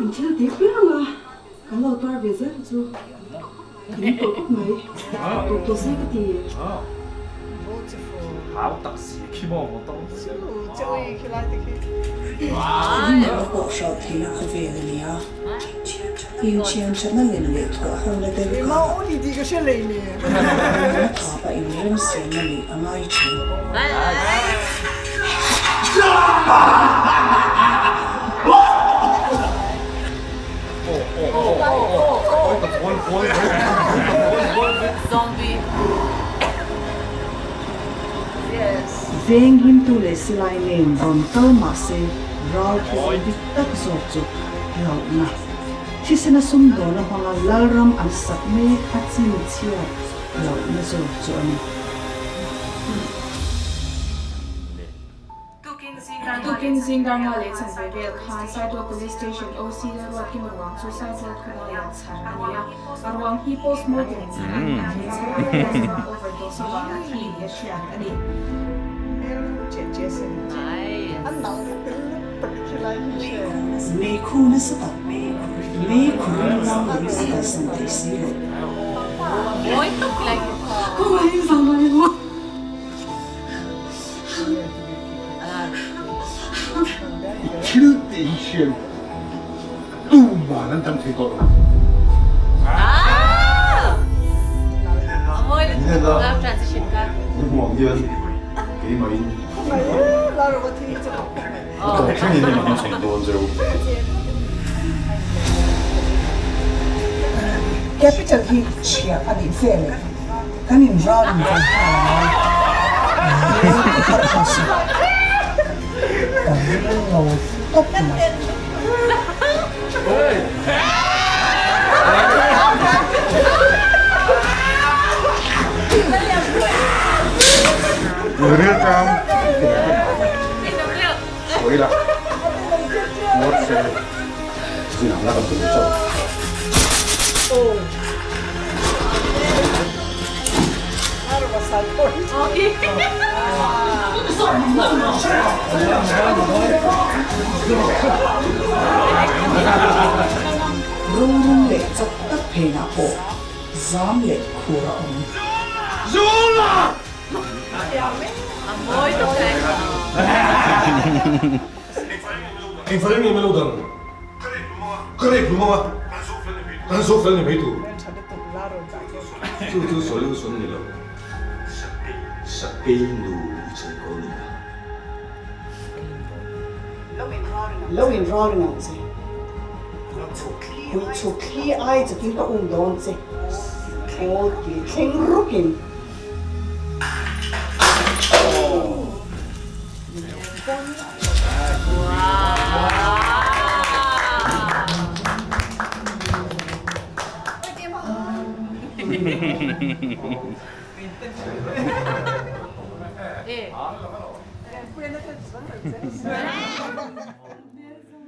In thil tih piang a, kan lo tuar ve zel chu ka ning tawh khawp mai. Tawp tawh se ka ti. Rinawm pawh hralh theihna khawvel a ni a, inthian thatna lem leh thawh hona deuh kha rinawmna thapa inremsiamna neih a ngai thin. Veng himtu leh silai nen rawn kal mahse ralthuam dik tak zawk chu hlauhna thisena sumdawna hmanga lalram an sak mek a chhinchhiat hlauhna zawk chu a ni. Tukin Zingarna leh chanve vel khan Saitual Police Station OC Lalruatkima ruang chu Saitual khawlaiah chhar a ni a, a ruang hi postmortem a ni a, he chhar ah hian drug overdose avanga thi ni a hriat a ni. Meikhu nasa tak, meikhu rilrang lam a kalsan thei si lo. I thil tih hi hriat tuman an dang thei tawh lo. Ni hmuang hian keimahin a tawp thlengin in hmachhawn dawn zeu. Capital hi chhia a nih vel e. Kan inralin ve nghal a ngai. Hmel ka tha suh. Ka ring lo tawp mai. Rilṭam sawi la ngawt se zinah la kan tum chauh. Rorum leh chak tak phenah pawh zam leh khur a awm. Chu chu solution ni lo. Sakei nu i chei ko ni a. Lo in ralring ang che. Pui chhuk thli ai chakin ka um dawn che. Khawl kil thleng rukin.